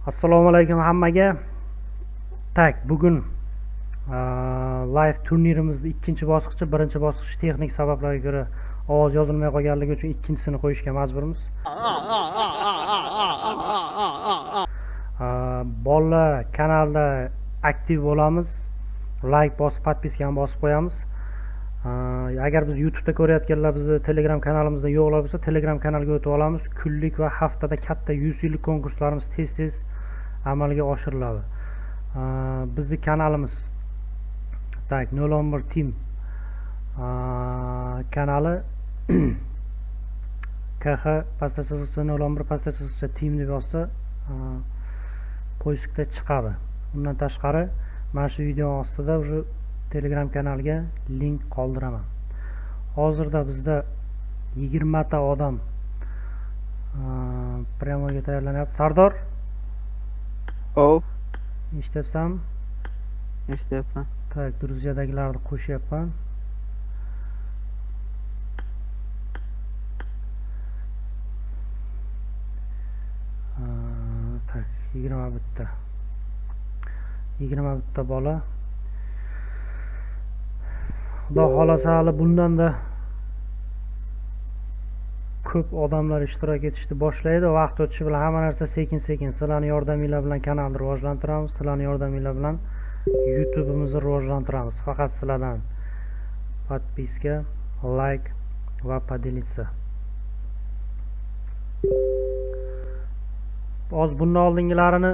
Assalomu alaykum hammaga. Tak, bugun live turnirimizni ikkinchi bosqichi, birinchi bosqich texnik sabablarga ko'ra ovoz yozilmay qolganligi uchun ikkinchisini qo'yishga majburmiz. Bolalar kanalda aktiv bo'lamiz. Like bosib, podpiska ham bosib qo'yamiz. Agar biz YouTube'da ko'rayotganlar bizni Telegram kanalimizda yo'qlar bo'lsa, Telegram kanalga o'tib olamiz. Kunlik va haftada katta 100 yillik konkurslarimiz tez-tez amalga oshiriladi. Bizni kanalimiz tak 011 Team kanali KH pastda chiziqcha 011 pastda chiziqcha Team deb yozsa poiskda chiqadi. Undan tashqari mana shu video ostida уже Telegram kanalga link qoldiraman. Hozirda bizda 20 ta odam pryamoyga tayyorlanyapti. Sardor? Ov, Eshityapsanmi? eshityapman. Tak, Gruziyadagilarni qo'shyapman. Tak, 21 ta. 21 ta bola. Xudo xolasa hali bundan-da ko'p odamlar ishtirok etishni boshlaydi. Vaqt o'tishi bilan hamma narsa sekin-sekin sizlarning yordaminglar bilan kanalni rivojlantiramiz, sizlarning yordaminglar bilan YouTube'imizni rivojlantiramiz. Faqat sizlardan podpiska, like va поделиться. Hozir bundan oldingilarini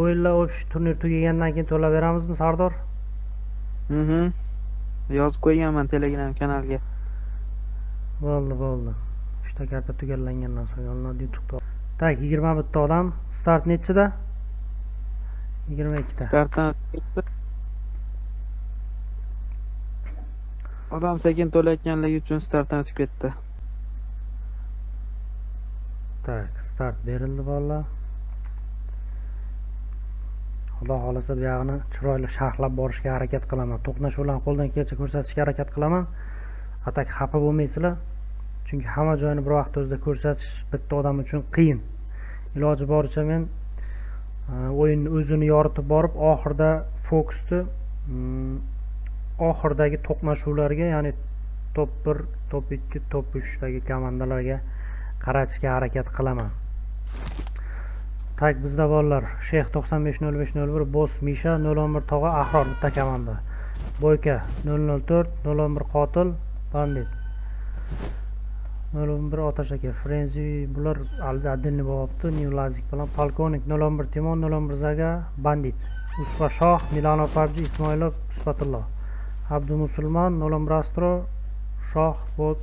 o'yinlar o'pish turnir tugagandan keyin to'lab beramizmi, Sardor? Yozib qo'yganman Telegram kanalga. Bo'ldi, bo'ldi. 3 ta karta tugallangandan so'ng olinadi YouTube'da. Tak, 21 ta odam. Start nechida? 22 ta. Startdan ketdi. Odam sekin to'layotganligi uchun startdan o'tib ketdi. Tak, start berildi bolalar. Xudo xolasa bu yog'ini chiroyli sharhlab borishga harakat qilaman. To'qnashuvlarni qo'ldan kelgancha ko'rsatishga harakat qilaman. Atak xafa bo'lmaysizlar. Chunki hamma joyini bir vaqt o'zida ko'rsatish bitta odam uchun qiyin. Iloji boricha men o'yinni o'zini yoritib borib, oxirida fokusni oxiridagi to'qnashuvlarga, ya'ni top 1, top 2, top 3 dagi komandalarga qaratishga harakat qilaman. Tak, bizda bolalar Sheyx 950501, Boss Misha 011 Tog'a Ahror bitta komanda. Boyka 004, 011 Qotil, Bandit. 011 Otash aka, Frenzy bular отдельный bo'lyapti, New Lazik bilan Polkovnik 011 Timon, 011 Zaga, Bandit. Uspa Shoh, Milano PUBG, Ismoilov, Usbatullo. Abdumusulmon 011 Astro, Shoh Bot.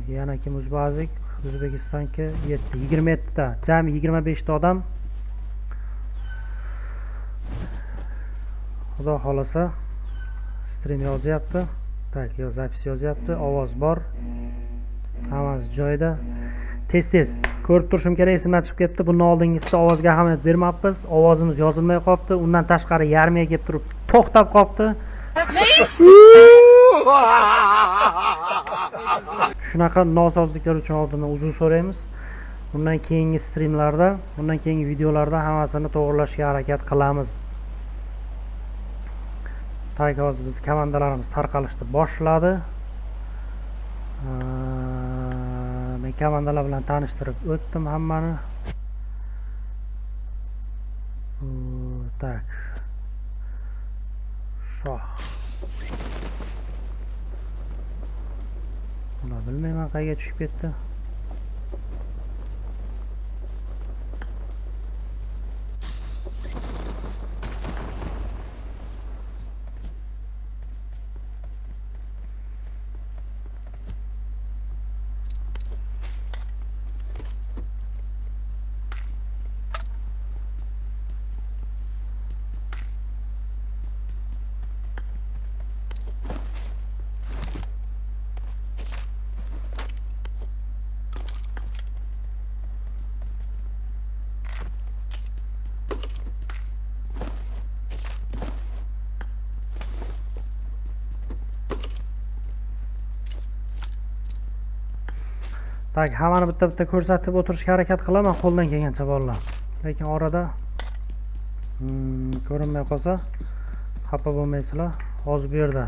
Yana kim Uzbazik, O'zbekistonga 7, 27 ta, jami 25 ta odam. Xudo xolasa stream yozyapti. Tak, yo zapis yozyapti, ovoz bor. Hammasi joyida. Tez-tez ko'rib turishim kerak, esimdan chiqib ketdi. Bundan oldingisida ovozga ahamiyat bermabmiz. Ovozimiz yozilmay qolibdi. Undan tashqari yarmiga kelib turib to'xtab qolibdi. Shunaqa nosozliklar uchun oldindan uzr so'raymiz. Bundan keyingi streamlarda, bundan keyingi videolarda hammasini to'g'rilashga harakat qilamiz. Tak, hozir biz komandalarimiz tarqalishni boshladi. Men komandalar bilan tanishtirib o'tdim hammani. Tak. Shoh. Ular bilmayman qayerga tushib ketdi. Tak, hammani bitta-bitta ko'rsatib o'tirishga harakat qilaman qo'ldan kelgancha bolalar. Lekin orada ko'rinmay qolsa xafa bo'lmaysizlar. Hozir bu yerda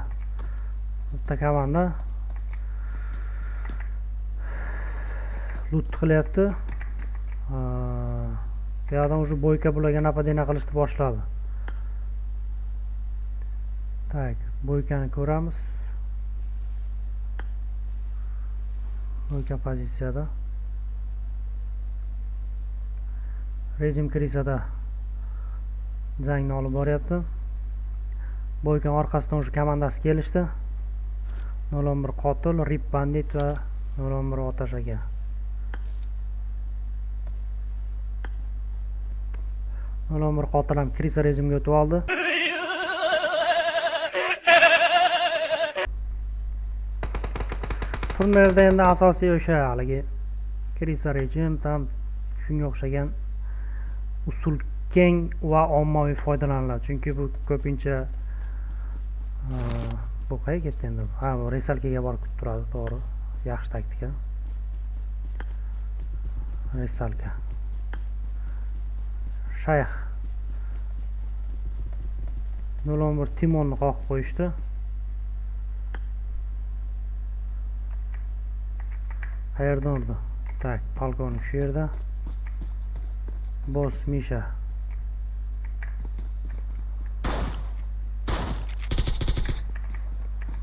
bitta komanda loot qilyapti. Bu yoqdan уже boyka bularga napadena qilishni boshladi. Tak, boykani ko'ramiz. Boyka pozitsiyada. Rejim krisada jangni olib boryapti. Boyka orqasidan уже komandasi kelishdi. 011 qotil, Rip Bandit va 011 Otash aka. 011 qotil ham krisa rejimga o'tib oldi. Turnirda endi asosiy o'sha haligi krisa rejim tam shunga o'xshagan usul keng va ommaviy foydalaniladi. Chunki bu ko'pincha bu qayerga ketdi endi? Ha, bu resalkaga borib kutib turadi, to'g'ri. Yaxshi taktika. Resalka. Shayx 011 Timonni qoqib qo'yishdi. Qayerdan urdi? Tak, polkovnik shu yerda. Boss Misha.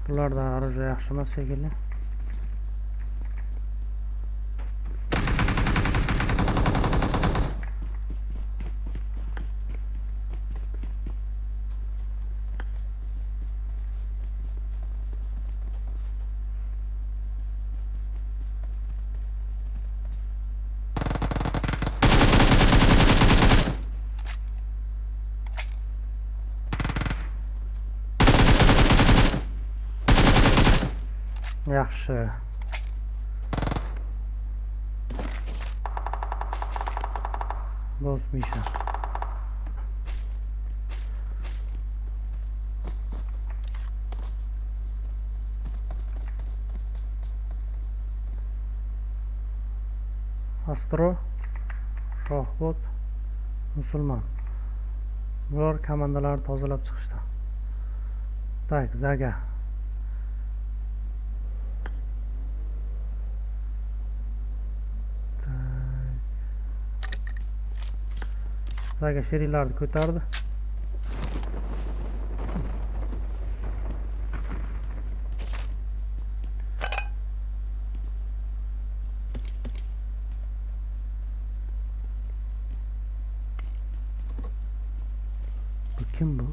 Bularda orujay yaxshi emas shekilli. Yaxshi. Boss Misha. Astro, Shohbot, Musulmon. Bular komandalarni tozalab chiqishdi. Tak, Zaga. Zaga sheriklarni ko'tardi. Bu kim bu?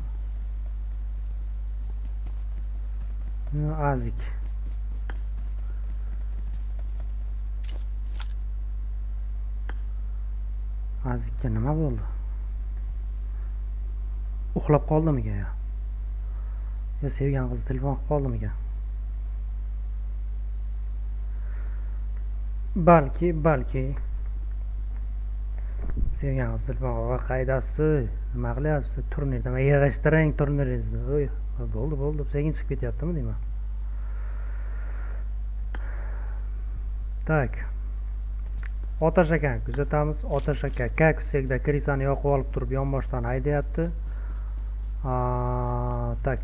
Azik. Azikka nima bo'ldi? Uxlab qoldimikan ya? Ya sevgan qizi telefon qilib qoldimikan? Balki sevgan qizi telefon qilib, qaydasi, nima qilyapsiz? Turnirda yig'ishtiring turniringizni. Oy, bo'ldi, sekin chiqib ketyaptimi deyman. Tak. Otash akani kuzatamiz. Otash aka kaksekda krisani yoqib olib turib yonboshdan haydayapti. Tak.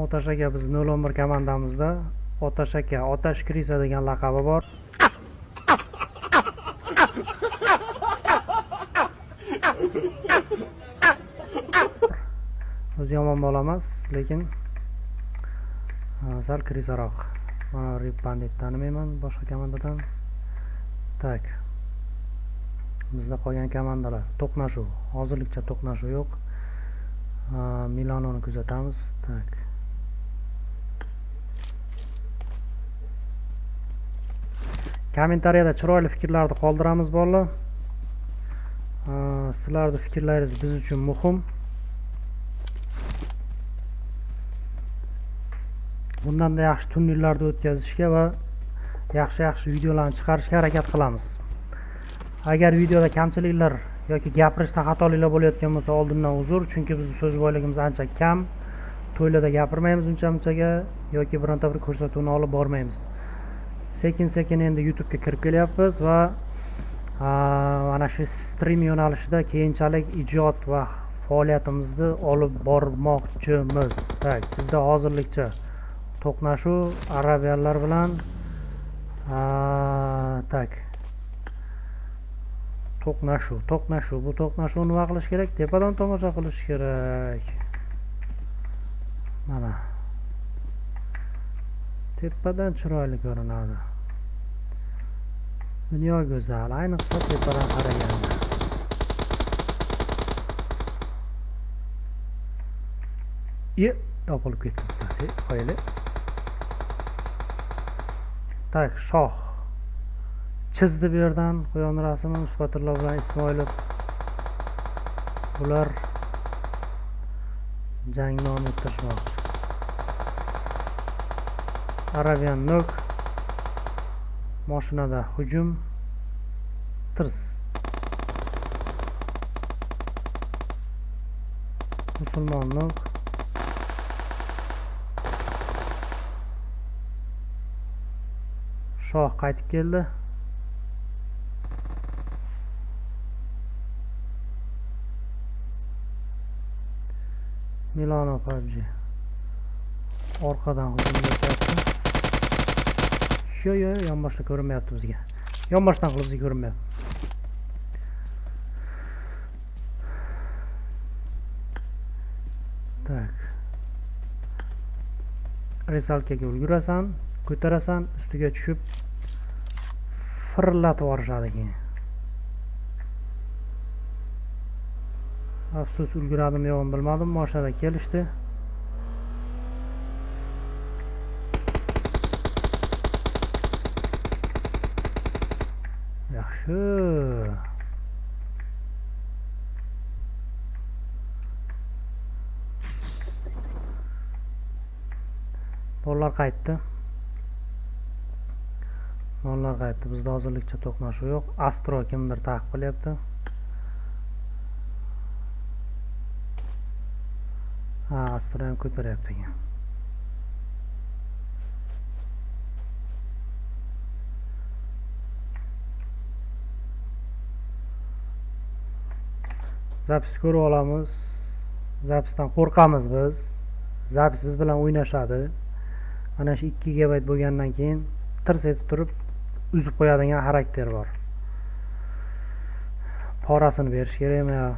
Otash aka biz 011 komandamizda Otash aka, Otash Krisa degan laqabi bor. O'zi yomon bola emas, lekin sal krisaroq. Mana Rip Bandit tanimayman boshqa komandadan. Tak. Bizda qolgan komandalar to'qnashuv. Hozirlikcha to'qnashuv yo'q. Milanoni kuzatamiz. Tak. Kommentariyada chiroyli fikrlarni qoldiramiz bolalar. Sizlarning fikrlaringiz biz uchun muhim. Bundan da yaxshi turnirlarni o'tkazishga va yaxshi-yaxshi videolarni chiqarishga harakat qilamiz. Agar videoda kamchiliklar yoki gapirishda xatoliklar bo'layotgan bo'lsa, oldindan uzr, chunki bizning so'z boyligimiz ancha kam. To'ylarda gapirmaymiz uncha-munchaga yoki bironta bir ko'rsatuvni olib bormaymiz. Sekin-sekin endi YouTube'ga kirib kelyapmiz va mana shu stream yo'nalishida keyinchalik ijod va faoliyatimizni olib bormoqchimiz. Tak, bizda hozirlikcha to'qnashuv arabiyalar bilan, tak. To'qnashuv, to'qnashuv. Bu to'qnashuvni nima qilish kerak? Tepadan tomosha qilish kerak. Mana. Tepadan chiroyli ko'rinadi. Dunyo go'zal, ayniqsa tepadan qaraganda. Ye, yopilib ketdi bittasi. Qo'yaylik. Tak, shoh chizdi bu yerdan quyon rasmini Usbatullo bilan Ismoilov. Bular jangni davom ettirishmoqchi. Arabian nok mashinada hujum tirs. Musulmon nok shoh qaytib keldi. Milano PUBG orqadan hujum qilyapti. Yo, yo, yonboshda ko'rinmayapti bizga. Yonboshdan qilib bizga ko'rinmayapti. Tak. Resalkaga ulgurasan, ko'tarasan, ustiga tushib firlatib yuborishadi keyin. Afsus, ulguradimi yo'qmi bilmadim, mashinada kelishdi. Yaxshi. Bolalar qaytdi. Bolalar qaytdi. Bizda hozirlikcha to'qnashuv yo'q. Astro kimdir ta'qib qilyapti. Ha, Astro ham ko'taryapti ekan. Zapisni ko'rib olamiz. Zapisdan qo'rqamiz biz. Zapis biz bilan o'ynashadi. Mana shu 2 gigabayt bo'lgandan keyin tirs etib turib uzib qo'yadigan xarakter bor. Porasini berish kerakmi yo?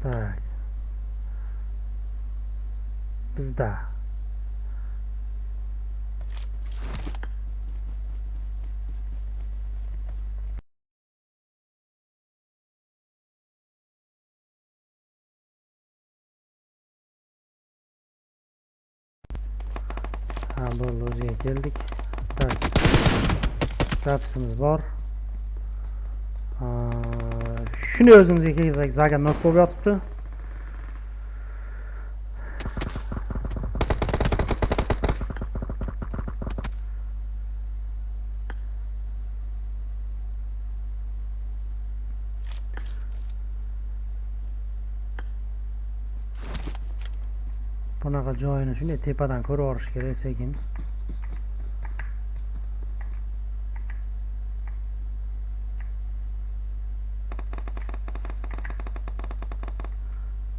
Tak. Bizda ha, bo'ldi, o'ziga keldik. Tak. Zapisimiz bor. Shuni o'zimizga kelsak, zaga nok bo'lib yotibdi. Bunaqa joyini shunday tepadan ko'rib olish kerak sekin.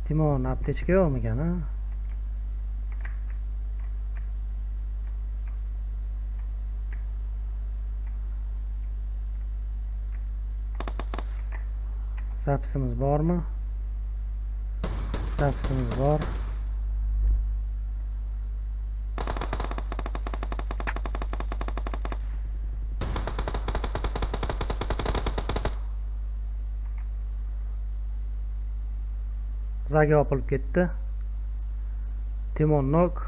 Timon aptechka yo'qmikan, ha? Zapisimiz bormi? Zapisimiz bor. Zaga yopilib ketdi. Timon nok.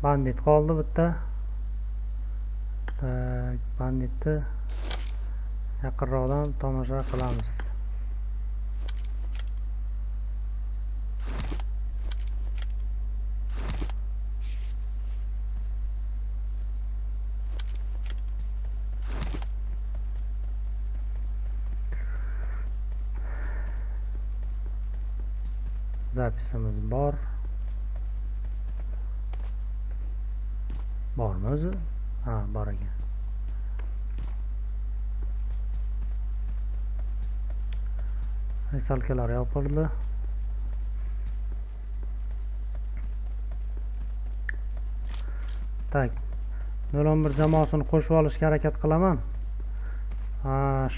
Bandit qoldi bitta. Tak, banditni yaqinroqdan tomosha qilamiz. Zapisimiz bor. Bormi o'zi? Ha, bor ekan. Risalkalar yopildi. Tak. 011 jamoasini qo'shib olishga harakat qilaman.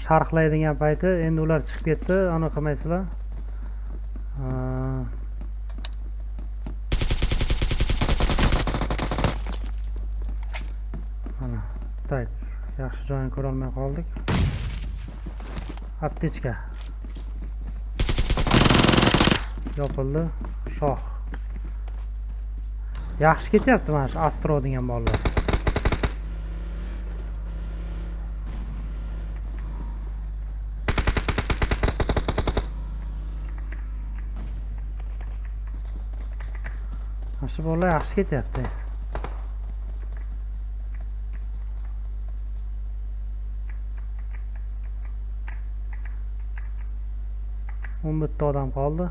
Sharhlaydigan payti endi ular chiqib ketdi, aniq qilmaysizlar. Mana, tak, yaxshi joyini ko'ra olmay qoldik. Aptechka yopildi. Shoh. Yaxshi ketyapti mana shu Astro degan bolalar. Mana shu bolalar yaxshi ketyapti. O'n bitta odam qoldi.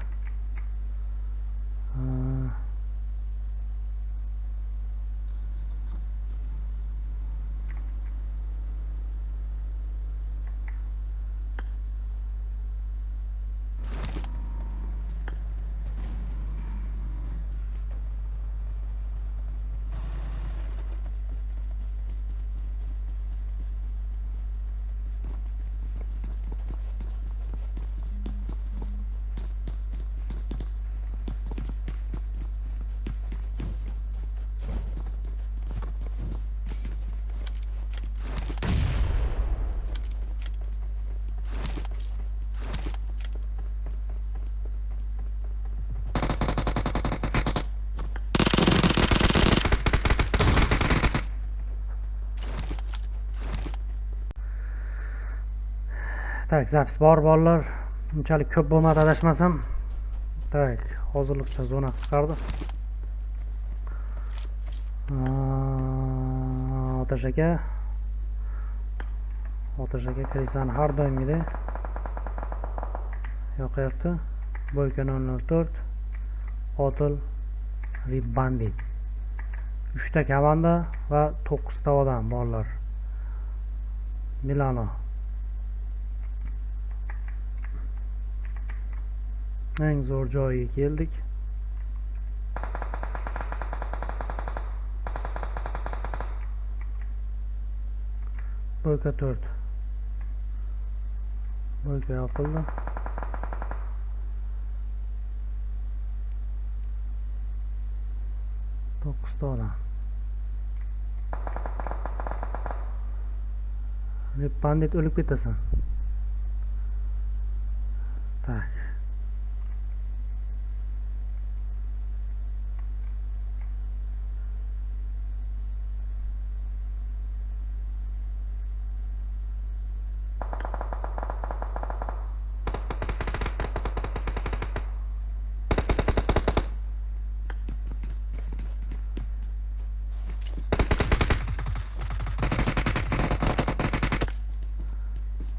Tak, zapis bor bolalar. Unchalik ko'p bo'lmadi adashmasam. Tak, hozirlikcha zona qisqardi. Otash aka. Otash aka Krisani har doimgidek yoqyapti. Boyka nol nol to'rt, Qotil, Rib Bandit. 3ta komanda va 9 ta odam bolalar. Milano. Eng zo'r joyiga keldik. Boyka 4. Boyka yopildi. To'qqizta odam. Rib Bandit o'lib ketasan. Tak.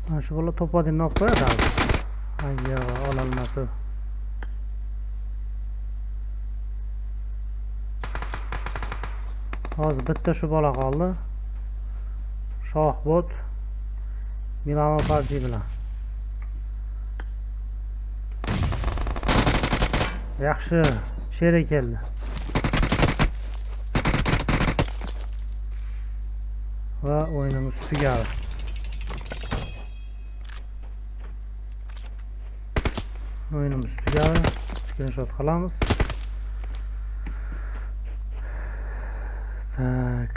Mana shu bola to'padinni olib qo'yadi hozir. Ay, yo'q, ololmasa. Hozir bitta shu bola qoldi. Shohbot Milano PUBG bilan. Yaxshi, sherik keldi. Va o'yinimiz tugadi. O'yinimiz tugadi. Screenshot qilamiz. Tak.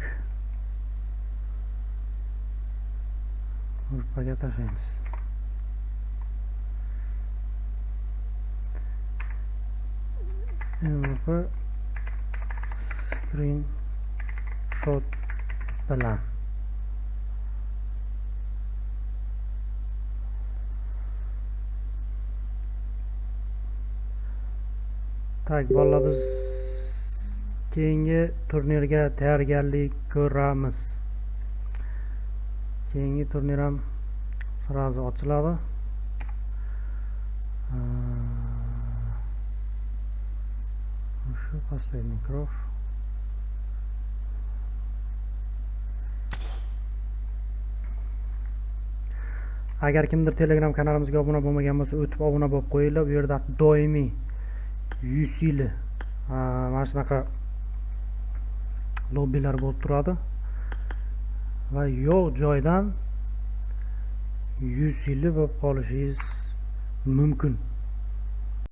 Gruppaga tashlaymiz. MVP screenshot bilan. Tak, bolalar, biz keyingi turnirga tayyorgarlik ko'ramiz. Keyingi turnir ham sразу ochiladi. Последний кровь. Agar kimdir Telegram kanalimizga obuna bo'lmagan bo'lsa, o'tib obuna bo'lib qo'yinglar. Bu yerda doimiy 100 yili mana shunaqa lobbilar bo'lib turadi va yo'q joydan 100 yili bo'lib qolishingiz mumkin.